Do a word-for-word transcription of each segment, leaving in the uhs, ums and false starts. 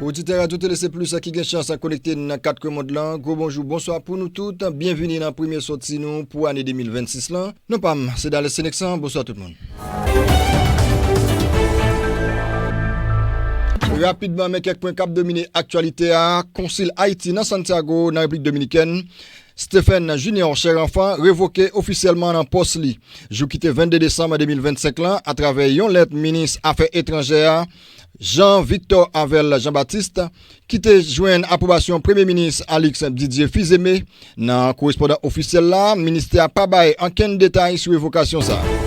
Oditè Radyo Tele Se Plis ki gen chans konekte nan kat kwen mond lan, gwo bonjou, bonswa pou nou tout. Byenvini nan premye sòti nou pou ane de mil vennsis lan. Non pa m, se Dales Seneksan. Bonswa tout moun. Rapidman, men kèk pwen k ap domine aktyalite a. Konsil Ayiti nan Santiago, nan Repiblik Dominikèn, Stephen Junior Cherenfant revoke ofisyèlman nan pòs li jou ki te vennde desanm de mil vennsenk lan atravè yon lèt minis afè etranjè a, Jean Victor Avel Jean Baptiste, ki te jwenn apwobasyon Premye Minis Alix Didier Fils-Aimé. Nan korespondan ofisyèl la, ministè a pa bay ankenn detay sou revokasyon sa a.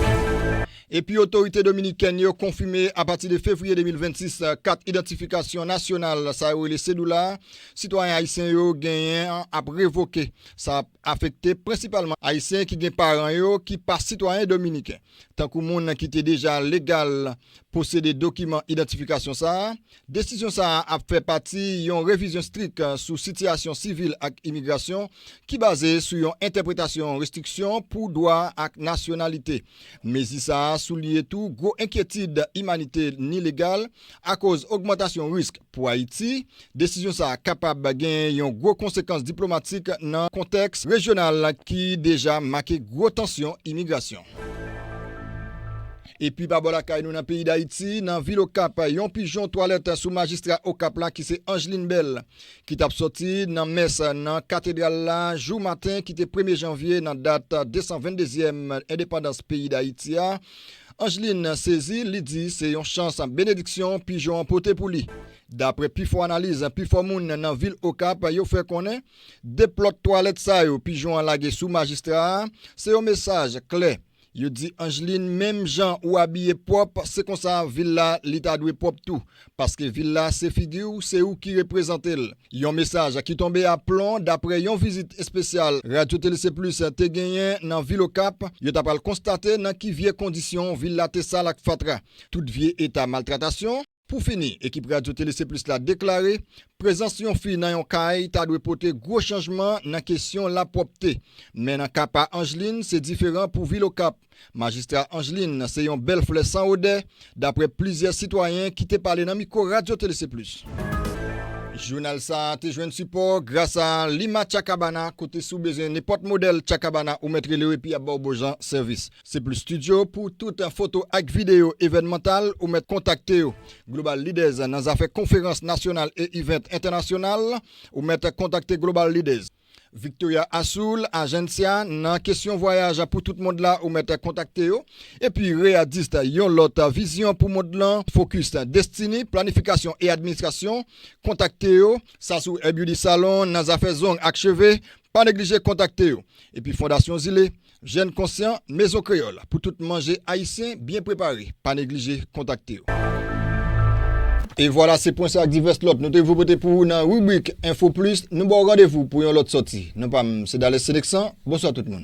Epi otorite dominikèn yo konfime apati de fevriye de mil vennsis, kat idantifikasyon nasyonal sa yo rele Cédula, sitwayen ayisyen yo genyen an ap revoke. Sa ap afekte prensipalman ayisyen ki gen paran yo ki pa sitwayen dominiken, tankou moun ki te deja legal posede dokiman idantifikasyon sa a. Desizyon sa a ap fè pati yon revizyon strik sou sitiyasyon sivil ak imigrasyon ki baze sou yon entèpretasyon restriksyon pou dwa ak nasyonalite. Mezi sa a souliye tou gwo enkyetid imanitè ni legal akoz ogmantasyon risk pou Ayiti. Desizyon sa a kapab gen yon gwo konsekans diplomatik nan kontèks rejyonal ki deja make gwo tansyon imigrasyon. Epi pa bò lakay nou nan peyi Dayiti, nan vil Okap, yon pijon twalèt sou majistra Okap la ki se Angeline Bell, ki t ap sòti nan mès nan katedral la jou maten ki te premye janvye nan dat de san venndezyèm endepandans peyi Dayiti a. Angeline sezi, li di se yon chans benediksyon pijon an pote pou li. Daprè pifò analiz, pifò moun nan vil Okap yo fè konnen de plòt twalèt sa yo pijon an lage sou majistra a, se yon mesaj klè. Yo di Angeline, menm jan ou abiye pwòp, se konsa vil la li ta dwe pwòp tou, paske vil la se figi w, se ou ki reprezante l. Yon mesaj ki tonbe aplon daprè yon vizit espesyal Radyo Tele Se Plis te genyen nan vil Okap. Yo ta pral konstate nan ki vye kondisyon vil la te sal ak fatra, tout vye eta maltratasyon. Pou fini, ekip Radyo Tele Se Plis la deklare, prezans yon fi nan yon kay ta dwe pote gwo chanjman nan kesyon lapwòpte. Men nan ka pa Angeline, se diferan pou vil Okap. Majistra Angeline se yon bèl flè san odè, daprè plizyè sitwayen ki te pale nan mikwo Radyo Tele Se Plis. Jounal sa a te jwenn sipò gras a Lima Chakabana, kote si w bezwen nenpòt modèl Chakabana, ou mèt rele yo epi y ap ba w bon jan sèvis. Se plis estidyo pou tout foto ak videyo evènmantal, ou mèt kontakte yo. Global Leaders nan zafè konferans nasyonal e event entènasyonal, ou mèt kontakte Global Leaders. Victoria Azul Agencia nan kesyon vwayaj pou tout mond la, ou mèt kontakte yo. Epi Readist, yon lòt vizyon pou mond lan, fokis destini, planifikasyon e administrasyon, kontakte yo. Sasou Hair Beauty Salon nan zafè zong ak cheve, pa neglije kontakte yo. Epi Fondasyon Zile, Jèn Konsyan, Mezon Kreyòl pou tout manje ayisyen byen prepare, pa neglije kontakte yo. E vwala, se pwen sa ak divès lòt nou te voye pote pou ou nan ribrik Enfo Plis. Nou ba w randevou pou yon lòt sòti. Non pa m, se Dales Seneksan. Bonswa tout moun.